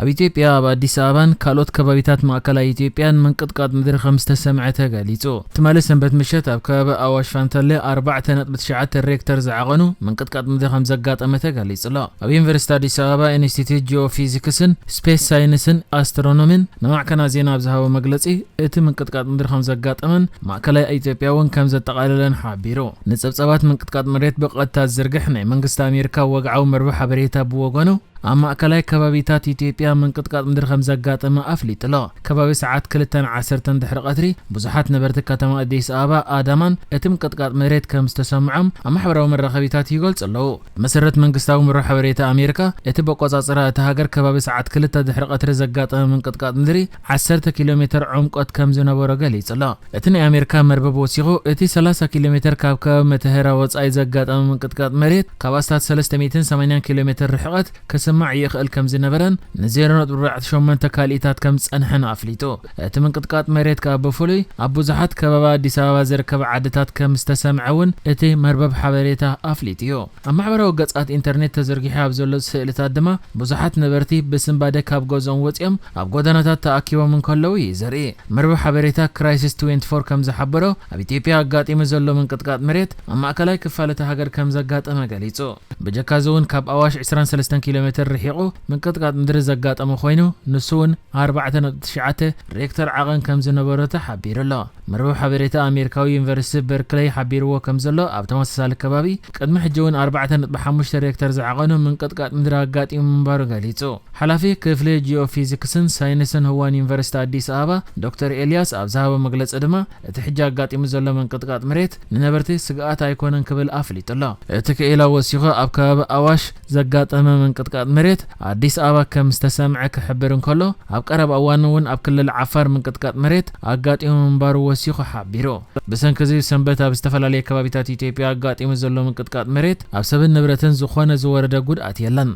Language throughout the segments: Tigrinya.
ኣብ ኢትዮጵያ ኣብ ኣዲስ ኣበባን ካልኦት ከባቢታት ማእከላይ ኢትዮጵያን ምንቅጥቃጥ ምድሪ ከም ዝተሰምዐ ተገሊጹ። ትማሊ ሰንበት ምሸት ኣብ ከባቢ ኣዋሽ ፋንታሌ ኣርባዕተ ነጥቢ ትሽዓተ ሬክተር ዝዓቐኑ ምንቅጥቃጥ ምድሪ ከም ዘጋጠመ ተገሊጹ ኣሎ። ኣብ ዩኒቨርሲቲ ኣዲስ ኣበባ ኢንስቲትዩት ጂኦፊዚክስን ስፔስ ሳይንስን ኣስትሮኖሚን ንማዕከናት ዜና ኣብ ዝሃቦ መግለጺ፣ እቲ ምንቅጥቃጥ ምድሪ ከም ዘጋጠመን ማእከላይ ኢትዮጵያ እውን ከም ዘጠቓለለን ሓቢሩ። ንጸብጻባት ምንቅጥቃጥ መሬት ብቐጥታ ዝዝርግሕ ናይ መንግስቲ ኣሜሪካ ወግዓዊ መርበብ ሓበሬታ ብወገኑ፣ ኣብ ማእከላይ ከባቢታት ኢትዮጵያ ምንቅጥቃጥ ምድሪ ከም ዘጋጠመ ኣፍሊጡ ኣሎ። ከባቢ ሰዓት ክልተን ዓሰርተን ድሕሪ ቀትሪ ብዙሓት ነበርቲ ከተማ ኣዲስ ኣበባ ኣዳማን እቲ ምንቅጥቃጥ መሬት ከም ዝተሰምዖም ኣብ ማሕበራዊ መራኸቢታት ይገልጹ ኣለዉ። ብመሰረት መንግስታዊ መርበብ ሓበሬታ ኣሜሪካ፣ እቲ በቆጻጽራ እታ ሃገር ከባቢ ሰዓት ክልተ ድሕሪ ቀትሪ ዘጋጠመ ምንቅጥቃጥ ምድሪ ዓሰርተ ኪሎ ሜተር ዕምቆት ከም ዝነበሮ ገሊጹ ኣሎ። እቲ ናይ ኣሜሪካ መርበብ ወሲኹ፣ እቲ ሰላሳ ኪሎ ሜተር ካብ ከባቢ መተሃራ ወጻኢ ዘጋጠመ ምንቅጥቃጥ መሬት ካብ ኣስታት ሰለስተ ሚእትን ሰማንያን ኪሎ ሜተር ርሕቐት ክስማዕ ይኽእል ከም ዝነበረን ንዜሮ ነጥቢ ኣርባዕተ ሸሞንተ ካልኢታት ከም ዝጸንሐን ኣፍሊጡ። እቲ ምንቅጥቃጥ መሬት ከኣ ብፍሉይ ኣብ ብዙሓት ከባቢ ኣዲስ ኣበባ ዝርከባ ዓድታት ከም ዝተሰምዐ እውን እቲ መርበብ ሓበሬታ ኣፍሊጡ እዩ። ኣብ ማሕበራዊ ገጻት ኢንተርኔት ተዘርጊሑ ኣብ ዘሎ ስእልታት ድማ ብዙሓት ነበርቲ ብስንባደ ካብ ገዝኦም ወጺኦም ኣብ ጎደናታት ተኣኪቦም እንከለዉ እዩ ዘርኢ። መርበብ ሓበሬታ ክራይሲስ ትዌንቲ ፎር ከም ዝሓበሮ፣ ኣብ ኢትዮጵያ ኣጋጢሙ ዘሎ ምንቅጥቃጥ መሬት ኣብ ማእከላይ ክፋል እታ ሃገር ከም ዘጋጠመ ገሊጹ። ብጀካ እዚ እውን ካብ ኣዋሽ ዕስራን ሰለስተን ኪሎ ሜተር ርሒቑ ምንቅጥቃጥ ምድሪ ዘጋጠመ ኮይኑ፣ ንሱ እውን ኣርባዕተ ነጥቢ ትሽዓተ ሬክተር ዓቐን ከም ዝነበሮ ተሓቢሩ ኣሎ። መርበብ ሓበሬታ ኣሜሪካዊ ዩኒቨርሲቲ በርክለይ ሓቢርዎ ከም ዘሎ፣ ኣብ ተመሳሳሊ ከባቢ ቅድሚ ሕጂ እውን ኣርባዕተ ነጥቢ ሓሙሽተ ሬክተር ዝዓቐኑ ምንቅጥቃጥ ምድሪ ኣጋጢሙ ምንባሩ ገሊጹ። ሓላፊ ክፍሊ ጂኦፊዚክስን ሳይንስን ህዋን ዩኒቨርሲቲ ኣዲስ ኣበባ ዶክተር ኤልያስ ኣብ ዝሃቦ መግለጺ ድማ፣ እቲ ሕጂ ኣጋጢሙ ዘሎ ምንቅጥቃጥ መሬት ንነበርቲ ስግኣት ኣይኮነን ክብል ኣፍሊጡ ኣሎ። እቲ ክኢላ ወሲኹ፣ ኣብ ከባቢ ኣዋሽ ዘጋጠመ ምንቅጥቃጥ መሬት ኣዲስ ኣበባ ከም ዝተሰምዐ ክሕብር እንከሎ፣ ኣብ ቀረባ እዋን እውን ኣብ ክልል ዓፋር ምንቅጥቃጥ መሬት ኣጋጢሙ ምንባሩ ወሲኹ ሓቢሩ። ብሰንኪ እዚ ሰንበት ኣብ ዝተፈላለየ ከባቢታት ኢትዮጵያ ኣጋጢሙ ዘሎ ምንቅጥቃጥ መሬት ኣብ ሰብን ንብረትን ዝኾነ ዝወረደ ጉድኣት የለን።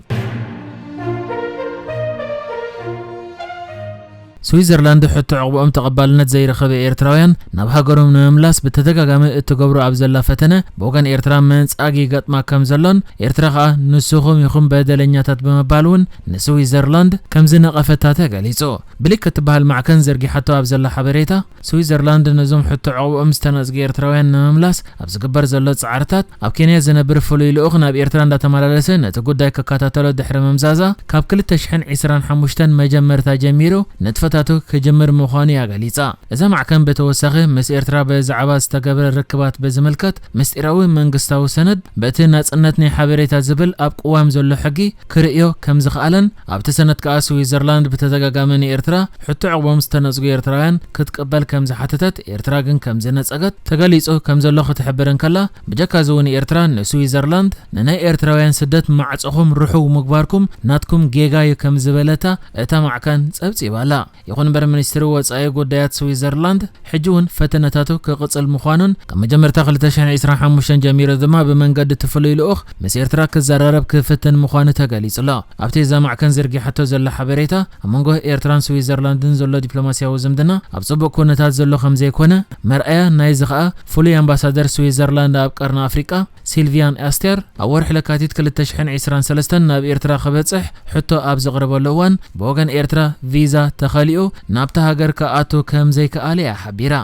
ስዊዘርላንድ ሕቶ ዕቑብኦም ተቐባልነት ዘይረኸበ ኤርትራውያን ናብ ሃገሮም ንምምላስ ብተደጋጋሚ እትገብሮ ኣብ ዘላ ፈተነ፣ ብወገን ኤርትራ መንጻግ ይገጥማ ከም ዘሎን፣ ኤርትራ ከኣ ንስኹም ኢኹም በደለኛታት ብምባል እውን ንስዊዘርላንድ ከም ዝነቐፈታ ተገሊጹ። ብሊክ እትበሃል ማዕከን ዘርጊሓቶ ኣብ ዘላ ሓበሬታ፣ ስዊዘርላንድ ነዞም ሕቶ ዕቑብኦም ዝተነጽጉ ኤርትራውያን ንምምላስ ኣብ ዝግበር ዘሎ ጻዕርታት፣ ኣብ ኬንያ ዝነብር ፍሉይ ልኡኽ ናብ ኤርትራ እንዳተመላለሰ ነቲ ጉዳይ ክከታተሎ ድሕሪ ምምዛዛ፣ ካብ ክልተ ሽሕን ዕስራን ሓሙሽተን መጀመርታ ጀሚሩ ንጥፈታቱ ክጅምር ምዃኑ እያ ገሊጻ። እዛ ማዕከን ብተወሳኺ ምስ ኤርትራ ብዛዕባ ዝተገብረ ርክባት ብዝምልከት ምስጢራዊ መንግስታዊ ሰነድ በቲ ናጽነት ናይ ሓበሬታ ዝብል ኣብ ቅዋም ዘሎ ሕጊ ክርእዮ ከም ዝኸኣለን፣ ኣብቲ ሰነድ ከኣ ስዊዘርላንድ ብተደጋጋሚ ንኤርትራ ሕቶ ዕቑቦም ዝተነጽጉ ኤርትራውያን ክትቅበል ከም ዝሓተተት፣ ኤርትራ ግን ከም ዝነጸገት ተገሊጹ ከም ዘሎ ክትሕብር እንከላ፣ ብጀካ እዚ እውን ኤርትራ ንስዊዘርላንድ ንናይ ኤርትራውያን ስደት ማዕጾኹም ርሑው ምግባርኩም ናትኩም ጌጋ እዩ ከም ዝበለታ እታ ማዕከን ጸብጺባ ኣላ። ይኹን እምበር፣ ሚኒስትሪ ወጻኢ ጉዳያት ስዊዘርላንድ ሕጂ እውን ፈተነታቱ ክቕጽል ምዃኑን፣ ካብ መጀመርታ ክልተ ሽሕን ዕስራን ሓሙሽተን ጀሚሩ ድማ ብመንገዲ እቲ ፍሉይ ልኡኽ ምስ ኤርትራ ክዘራረብ ክፍትን ምዃኑ ተገሊጹ ኣሎ። ኣብቲ እዛ ማዕከን ዘርጊሓቶ ዘላ ሓበሬታ፣ ኣብ መንጎ ኤርትራን ስዊዘርላንድን ዘሎ ዲፕሎማስያዊ ዝምድና ኣብ ጽቡቕ ኩነታት ዘሎ ከም ዘይኮነ መርኣያ ናይዚ ከኣ፣ ፍሉይ ኣምባሳደር ስዊዘርላንድ ኣብ ቀርኒ ኣፍሪቃ ሲልቪያን ኣስቴር ኣብ ወርሒ ለካቲት ክልተ ሽሕን ዕስራን ሰለስተን ናብ ኤርትራ ክበጽሕ ሕቶ ኣብ ዘቕረበሉ እዋን፣ ብወገን ኤርትራ ቪዛ ተኸሊኡ ናብታ ሃገር ክኣቱ ከም ዘይከኣለ እያ ሓቢራ።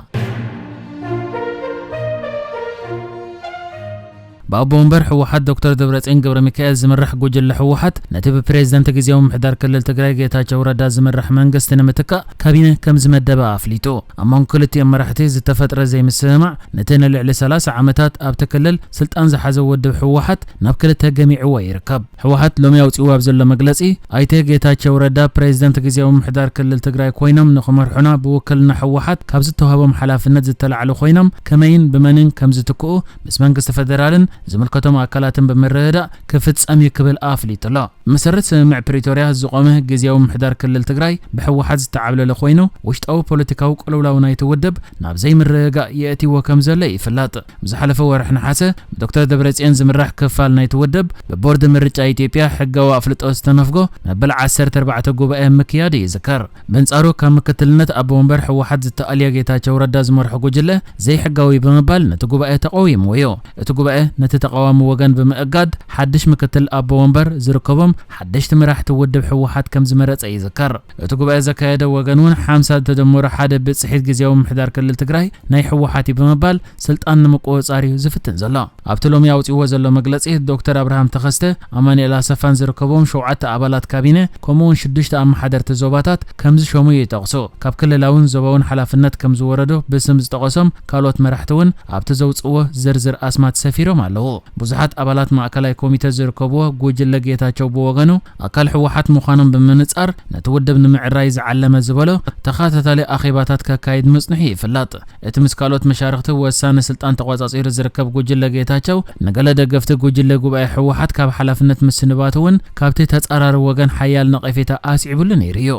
ብኣቦ ወንበር ህወሓት ዶክተር ደብረጽዮን ገብረ ሚካኤል ዝምራሕ ጉጅለ ህወሓት፣ ነቲ ብፕሬዝደንት ግዜያዊ ምምሕዳር ክልል ትግራይ ጌታቸው ረዳ ዝምራሕ መንግስቲ ንምትካእ ካቢነ ከም ዝመደበ ኣፍሊጡ። ኣብ መንጎ ክልቲኦም መራሕቲ ዝተፈጥረ ዘይምስምማዕ፣ ነቲ ንልዕሊ ሰላሳ ዓመታት ኣብቲ ክልል ስልጣን ዝሓዘ ውድብ ህወሓት ናብ ክልተ ገሚዕዎ ይርከብ። ህወሓት ሎሚ ኣውጺኡ ኣብ ዘሎ መግለጺ፣ ኣይተ ጌታቸው ረዳ ፕሬዝደንት ግዜያዊ ምምሕዳር ክልል ትግራይ ኮይኖም ንኽመርሑና ብውክልና ህወሓት ካብ ዝተዋህቦም ሓላፍነት ዝተላዕሉ ኮይኖም፣ ከመይን ብመንን ከም ዝትክኡ ምስ መንግስቲ ፈደራልን ዝምልከቶም ኣካላትን ብምርድዳእ ክፍጸም እዩ ክብል ኣፍሊጡ ኣሎ። ብመሰረት ስምምዕ ፕሪቶርያ ዝቖመ ግዜያዊ ምምሕዳር ክልል ትግራይ ብህወሓት ዝተዓብለለ ኮይኑ፣ ውሽጣዊ ፖለቲካዊ ቅልውላው ናይቲ ውድብ ናብ ዘይምርግጋእ የእትይዎ ከም ዘሎ ይፍለጥ። ብዝሓለፈ ወርሒ ነሓሰ ብዶክተር ደብረጽዮን ዝምራሕ ክፋል ናይቲ ውድብ ብቦርድ ምርጫ ኢትዮጵያ ሕጋዊ ኣፍልጦ ዝተነፍጎ መበል ዓሰርተ ኣርባዕተ ጉባኤ ምክያዱ ይዝከር። በንጻሩ፣ ካብ ምክትልነት ኣቦ ወንበር ህወሓት ዝተኣልየ ጌታቸው ረዳ ዝመርሖ ጉጅለ ዘይሕጋዊ ብምባል ነቲ ጉባኤ ተቐዊምዎ እዩ። እቲ ጉባኤ እቲ ተቓዋሚ ወገን ብምእጋድ ሓድሽ ምክትል ኣቦ ወንበር ዝርከቦም ሓደሽቲ መራሕቲ ውድብ ህወሓት ከም ዝመረጸ ይዝከር። እቲ ጉባኤ ዘካየደ ወገን እውን ሓምሳ ተደምሮ ሓደ ብጽሒት ግዜያዊ ምምሕዳር ክልል ትግራይ ናይ ህወሓት እዩ ብምባል ስልጣን ንምቁጽጻር እዩ ዝፍትን ዘሎ። ኣብቲ ሎሚ ኣውጺእዎ ዘሎ መግለጺ ዶክተር ኣብርሃም ተኸስተ፣ ኣማኑኤል ኣሰፋን ዝርከብዎም ሸውዓተ ኣባላት ካቢነ ከምኡ እውን ሽዱሽተ ኣመሓደርቲ ዞባታት ከም ዝሸሙ ይጠቕሱ። ካብ ክልላውን ዞባውን ሓላፍነት ከም ዝወረዶ ብስም ዝጠቐሶም ካልኦት መራሕቲ እውን ኣብቲ ዘውጽእዎ ዝርዝር ኣስማት ሰፊሮም ኣለዉ። ብዙሓት ኣባላት ማእከላይ ኮሚተ ዝርከብዎ ጉጅለ ጌታቸው ብወገኑ ኣካል ህወሓት ምዃኖም ብምንጻር ነቲ ውድብ ንምዕራይ ዝዓለመ ዝበሎ ተኸታታሊ ኣኼባታት ከካይድ ምጽንሑ ይፍለጥ። እቲ ምስ ካልኦት መሻርኽቲ ወሳኒ ስልጣን ተቖጻጺሩ ዝርከብ ጉጅለ ጌታቸው ንገለ ደገፍቲ ጉጅለ ጉባኤ ህወሓት ካብ ሓላፍነት ምስንባቱ እውን ካብቲ ተጻራሪ ወገን ሓያል ነቐፌታ ኣስዒቡሉ ነይሩ እዩ።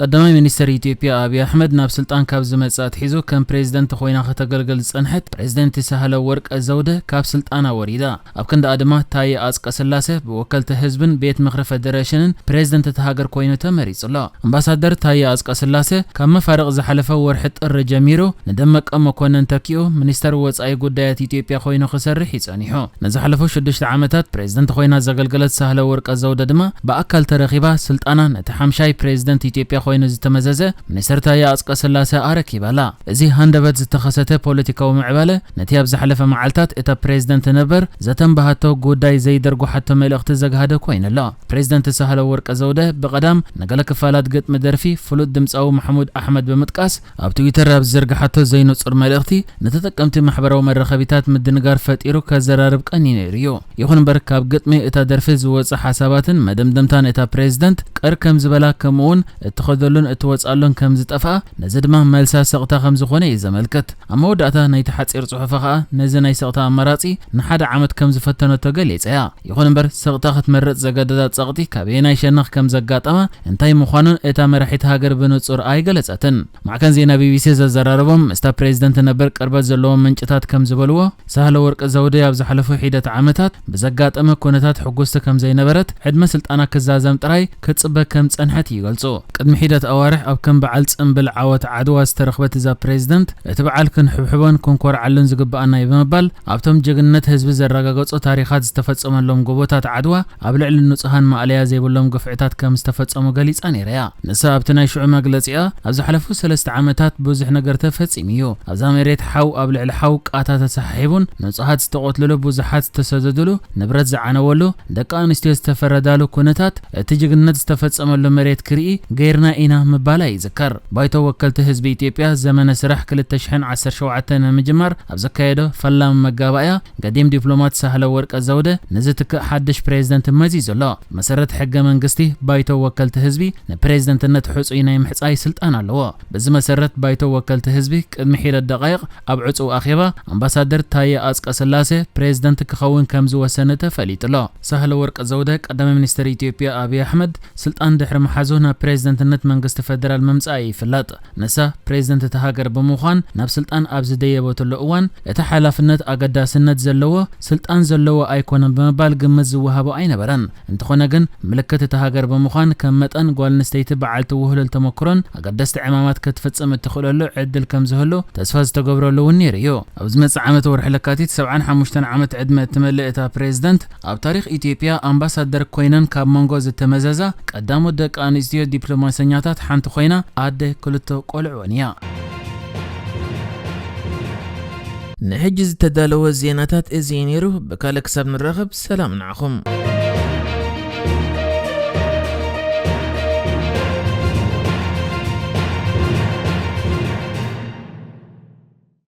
ቀዳማይ ሚኒስተር ኢትዮጵያ ኣብይ ኣሕመድ ናብ ስልጣን ካብ ዝመጽእ ኣትሒዙ ከም ፕሬዝደንት ኮይና ከተገልግል ዝጸንሐት ፕሬዝደንት ሳህለ ወርቀ ዘውደ ካብ ስልጣና ወሪዳ። ኣብ ክንዳኣ ድማ ታየ ኣጽቀ ስላሴ ብወከልቲ ህዝብን ቤት ምኽሪ ፌደሬሽንን ፕሬዝደንት እታ ሃገር ኮይኑ ተመሪጹ ኣሎ። ኣምባሳደር ታየ ኣጽቀ ስላሴ ካብ መፋርቕ ዝሓለፈ ወርሒ ጥሪ ጀሚሩ ንደመቀ መኮነን ተኪኡ ሚኒስተር ወጻኢ ጉዳያት ኢትዮጵያ ኮይኑ ክሰርሕ እዩ ጸኒሑ። ንዝሓለፉ ሽዱሽተ ዓመታት ፕሬዝደንት ኮይና ዘገልገለት ሳህለ ወርቀ ዘውደ ድማ ብኣካል ተረኺባ ስልጣና ነቲ ሓምሻይ ፕሬዝደንት ኢትዮጵያ ኮይኑ ዝተመዘዘ ሚኒስተር ታየ ኣጽቀ ስላሴ ኣረኪባላ። እዚ ሃንደበት ዝተኸሰተ ፖለቲካዊ ምዕባለ ነቲ ኣብ ዝሓለፈ መዓልታት እታ ፕሬዝደንት ነበር ዘተንበሃቶ ጉዳይ ዘይደርጉሓቶ መልእኽቲ ዘግሃደ ኮይኑ ኣሎ። ፕሬዝደንት ሳህለ ወርቀ ዘውደ ብቐዳም ንገለ ክፋላት ግጥሚ ደርፊ ፍሉጥ ድምጻዊ ማሕሙድ ኣሕመድ ብምጥቃስ ኣብ ትዊተር ኣብ ዝዘርግሓቶ ዘይንጹር መልእኽቲ ንተጠቀምቲ ማሕበራዊ መራኸቢታት ምድንጋር ፈጢሩ ከዘራርብ ቀንዩ ነይሩ እዩ። ይኹን እምበር ካብ ግጥሚ እታ ደርፊ ዝወጽእ ሓሳባትን መደምደምታን እታ ፕሬዝደንት ቅር ከም ዝበላ ከምኡ እውን እትኸደሉን እትወጽኣሉን ከም ዝጠፍኣ ነዚ ድማ መልሳ ስቕታ ከም ዝኾነ እዩ ዘመልክት። ኣብ መወዳእታ ናይቲ ሓጺር ጽሑፋ ከኣ ነዚ ናይ ስቕታ ኣማራጺ ንሓደ ዓመት ከም ዝፈተነቶ ገሊጻ እያ። ይኹን እምበር ስቕታ ክትመርጽ ዘገደዳ ጸቕጢ ካበየናይ ሸነኽ ከም ዘጋጠማ እንታይ ምዃኑን እታ መራሒት ሃገር ብንጹር ኣይገለጸትን። ማዕከን ዜና ቢቢሲ ዘዘራረቦም ምስታ ፕሬዝደንት ነበር ቅርበት ዘለዎም ምንጭታት ከም ዝበልዎ ሳህለ ወርቀ ዘውዴ ኣብ ዝሓለፉ ሒደት ዓመታት ብዘጋጠመ ኩነታት ሕጉስቲ ከም ዘይነበረት ዕድመ ስልጣና ክዛዘም ጥራይ ክትጽበ ከም ጸንሐት ይገልጹ። ቅድሚ ሒደት ኣዋርሕ ኣብ ከም በዓል ጽምብል ዓወት ዓድዋ ዝተረኽበት እዛ ፕሬዝደንት እቲ በዓል ክንሕብሕቦን ክንኮርዓሉን ዝግብኣና እዩ ብምባል ኣብቶም ጀግንነት ህዝቢ ዘረጋገጹ ታሪኻት ዝተፈጸመሎም ጎቦታት ዓድዋ ኣብ ልዕሊ ንጹሃን ማእለያ ዘይብሎም ግፍዕታት ከም ዝተፈጸሙ ገሊጻ ነይራ እያ። ንሳ ኣብቲ ናይ ሽዑ መግለጺኣ ኣብ ዝሓለፉ ሰለስተ ዓመታት ብዙሕ ነገር ተፈጺሙ እዩ። ኣብዛ መሬት ሓው ኣብ ልዕሊ ሓው ቃታ ተሰሓሒቡን ንጹሃት ዝተቐትልሉ ብዙሓት ዝተሰደድሉ ንብረት ዝዓነወሉ ደቂ ኣንስትዮ ዝተፈረዳሉ ኩነታት እቲ ጅግንነት ዝተፈጸመሉ መሬት ክርኢ ገይርና ኢና ምባላ ይዝከር። ባይቶ ወከልቲ ህዝቢ ኢትዮጵያ ዘመነ ስራሕ ክልተ ሽሕን ዓሰርተ ሸውዓተን ንምጅማር ኣብ ዘካየዶ ፈላሚ መጋባእያ ገዲም ዲፕሎማት ሳህለ ወርቀ ዘውደ ንዝትክእ ሓድሽ ፕሬዝደንት መዚዙ ኣሎ። መሰረት ሕገ መንግስቲ ባይቶ ወከልቲ ህዝቢ ንፕሬዝደንትነት ሕጹይ ናይ ምሕጻይ ስልጣን ኣለዎ። በዚ መሰረት ባይቶ ወከልቲ ህዝቢ ቅድሚ ሒደት ደቃይቕ ኣብ ዕጹው ኣኼባ ኣምባሳደር ታየ ኣጽቀ ስላሴ ፕሬዝደንት ክኸውን ከም ዝወሰነ ተፈሊጡ ኣሎ። ሳህለ ወርቀ ዘውደ ቀዳማይ ሚኒስትር ኢትዮጵያ ኣብይ ኣሕመድ ስልጣን ድሕሪ ምሓዙ ናብ ፕሬዝደንትነት መንግስቲ ፌደራል ምምጻእ ይፍለጥ። ንሳ ፕሬዝደንት እታ ሃገር ብምዃን ናብ ስልጣን ኣብ ዝደየበትሉ እዋን እቲ ሓላፍነት ኣገዳስነት ዘለዎ ስልጣን ዘለዎ ኣይኮነን ብምባል ግምት ዝወሃቦ ኣይነበረን። እንተኾነ ግን ምልክት እታ ሃገር ብምዃን ከም መጠን ጓል ኣንስተይቲ በዓልቲ ውህሉል ተመክሮን ኣገደስቲ ዕማማት ክትፍጽም እትኽእለሉ ዕድል ከም ዝህሉ ተስፋ ዝተገብረሉ እውን ነይሩ እዩ። ኣብ ዝመጽእ ዓመት ወርሒ ለካቲት ሰብዓን ሓሙሽተን ዓመት ዕድመ እትመልእ እታ ፕሬዝደንት ኣብ ታሪኽ ኢትዮጵያ ኣምባሳደር ኮይነን ካብ መንጎ ዝተመዘዛ ቀዳሞት ደቂ ኣንስትዮ ዲፕሎማሰኛታት ሓንቲ ኮይና ኣደ ክልተ ቆልዑ እውን እያ። ንሕጂ ዝተዳለወ ዜናታት እዚ እዩ ነይሩ። ብካልእ ክሳብ ንራኸብ ሰላም ንዓኹም።